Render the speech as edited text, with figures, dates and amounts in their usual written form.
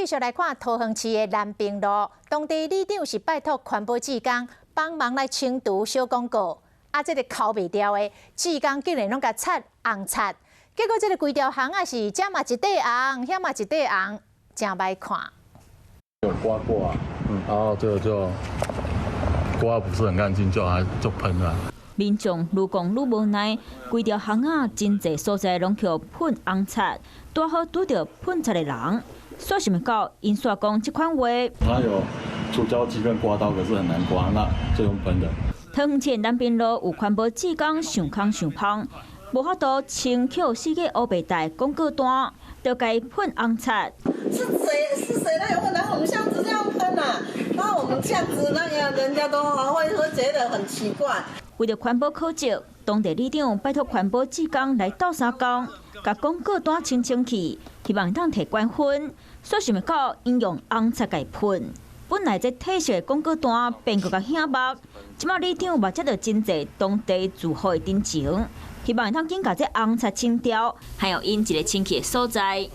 繼續來看桃園市的南平路，當地里長是拜託環保志工幫忙來清除小廣告，啊，這个摳袂掉的，志工竟然攏共擦紅漆，結果這个規條巷仔是這嘛一塊紅，遐嘛一塊紅，誠歹看。有刮過啊，然後這個就刮不是很乾淨，就還就噴了。民眾愈講愈無奈，規條巷仔真濟所在攏予噴紅漆，拄好拄著噴漆的人。煞想袂到，𪜶煞講這款話。它有除膠劑跟刮刀，可是很難刮，那就用噴的。桃園市南平路有環保志工想空想芳，無法度清扣四個烏白帶廣告單，就共噴紅漆。是誰是誰來問？然後我們巷子這樣噴啊，那我們這樣子，那個人家都會覺得很奇怪。為著環保考績，當地里長拜託環保志工來鬥相共，共廣告單清清去，希望當提懸分。煞想袂到，𪜶用紅漆共噴。本來這褪色的廣告單變閣較顯目，這馬里長嘛接著真濟當地住戶的陳情，希望會當緊共這紅漆清掉，還有𪜶一个清氣的所在。